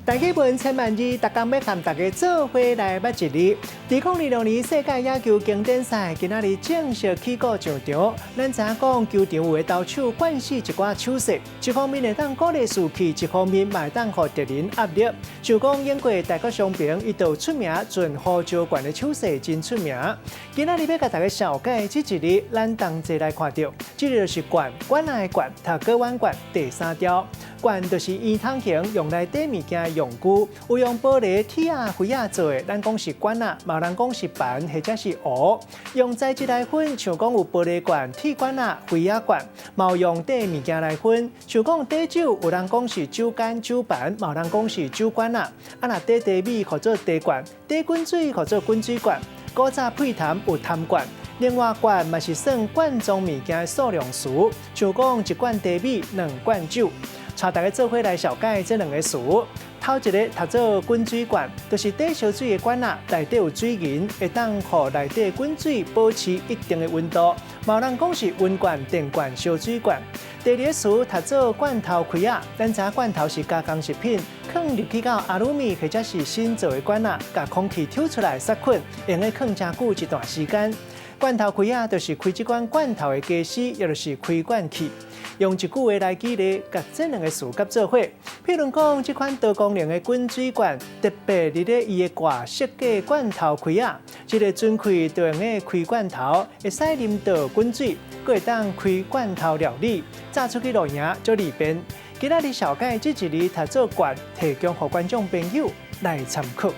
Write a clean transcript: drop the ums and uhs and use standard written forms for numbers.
大家文千萬字，逐工欲共大家做伙來捌一字。2026年世界野球經典賽今仔日正式起鼓上場。咱知影講球場有的投手慣使一寡手勢，一方面會當鼓勵士氣，一方面嘛會當予敵人壓力。像講英國大谷翔平，伊就出名準胡椒罐的手勢真出名。今仔日欲共大家紹介這一字，咱同齊來看著，這个就是罐，罐仔的罐，讀粿丸罐第三調。罐就是圓筒形，用來綴物件的用具，有用玻璃、鐵仔、玻仔做的，咱講是罐仔，嘛有人講是盤或者是壺。用材質來分，像講有玻璃罐、鐵罐仔、玻仔罐，嘛有用綴物件來分，像講綴酒，有人講是酒矸、酒盤，嘛有人講是酒罐仔。啊，若綴茶米，號做茶罐；綴滾水，號做滾水罐。古早配痰有痰罐。另外，罐嘛是算罐裝物件的數量詞，像講一罐茶米、兩罐酒。帶大家做伙來紹介這兩个詞。頭一个讀做滾水罐，就是綴燒水的罐仔，內底有水銀，會當予內底滾水保持一定的溫度。嘛有人講是溫罐、電罐、燒水罐。第二个詞讀做罐頭開仔，咱知影罐頭是加工食品，囥入去到阿魯米或者是鋅做的罐仔，共空氣抽出來殺菌，會用得囥誠久一段時間。罐頭開仔就是開這款罐頭的機師，也就是開罐器。用一句話來舉例，共這兩个詞結做伙。譬如講，這款多功能的滾水罐，特別佇咧伊的蓋設計罐頭開仔，這个準開就用得開罐頭，會使啉到滾水，閣會當開罐頭料理，炸出去露營足利便。今仔日紹介這一字讀做罐，提供予觀眾朋友來參考。